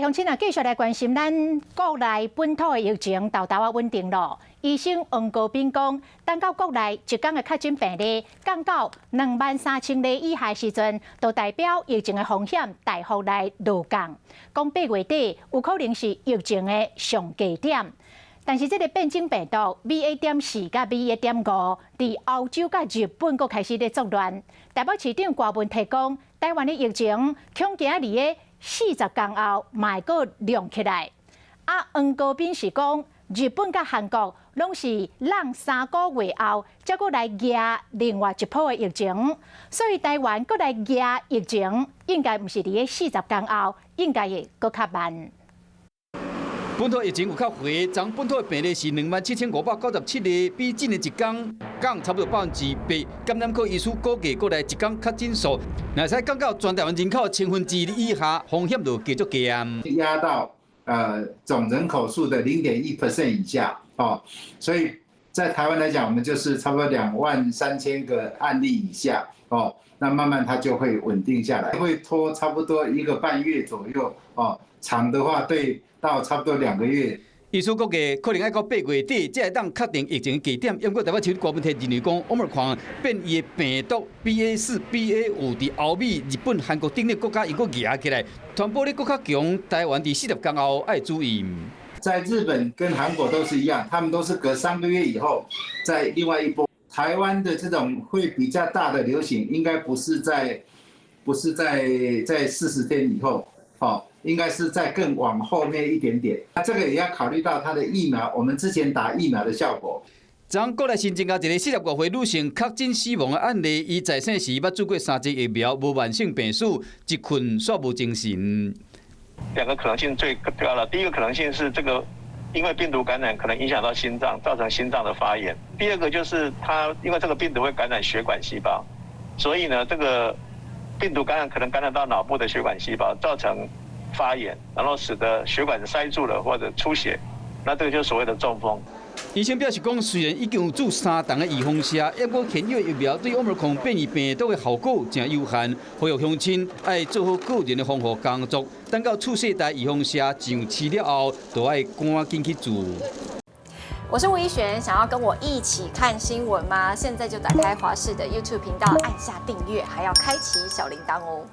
鄉親啊，繼續來關心咱國內本土的疫情，沓沓仔穩定咯。醫生黃高斌講，等到國內一工的確診病例降到23,000例以下時陣，就代表疫情的風險大幅來落降。講8月底有可能是疫情的上低點。但是這个變種病毒 BA.4佮 BA.5，佇歐洲佮日本閣開始咧作亂。台北市長柯文哲講，台灣的疫情恐驚佇咧40工後嘛會閣隆起來。啊，黃高斌是講，日本佮韓國攏是兩三個月後，才閣來夯另外一波的疫情，所以台灣閣來夯疫情，應該毋是佇咧四十工後，應該會閣較慢。本土疫情有較回，昨本土的病例是27,597例，比之前一工降差不多8%。感染科醫師估計國內一工確診數，若使降到全台灣人口2/1000以下，風險就繼續低啊。壓到總人口數的0.1% 以下哦，所以在台灣來講，我們就是差不多23,000個案例以下哦，那慢慢它就會穩定下來，會拖差不多一個半月左右哦，長的話對。到差不多2個月。醫師估計可能愛到8月底才會當確定疫情低點。不過台北市長柯文哲認為講，Omicron 變異的病毒 BA4、BA5佇歐美、日本、韓國等等國家又閣夯起來，傳播力閣較強。台灣佇40工後愛注意。在日本跟韓國都是一樣，他們都是隔3個月以後再另外一波。台灣的這種會比較大的流行，應該不是在40天以後，哦。應該是在更往後面一點點，那這個也要考慮到它的疫苗，我們之前打疫苗的效果。昨國內新增加一个45歲女性確診死亡的案例，伊在生時捌注過三劑疫苗，無慢性病史，一睏煞無精神。兩個可能性最高了，第一個可能性是這個因為病毒感染可能影響到心臟，造成心臟的發炎。第二個就是它因為這個病毒會感染血管細胞，所以呢，這個病毒感染可能感染到腦部的血管細胞，造成發炎，然後使得血管塞住了或者出血，那這個就是所謂的中風。醫生表示講，雖然已經有注三筒的預防射，不過現有的疫苗對 Omicron 變異病毒的效果誠有限，呼籲鄉親愛做好個人的防護工作，等到次世代預防射上市了後，就愛趕緊去注。我是吳怡璇，想要跟我一起看新聞嗎？現在就打開華視的 YouTube 頻道，按下訂閱，還要開啟小鈴鐺哦。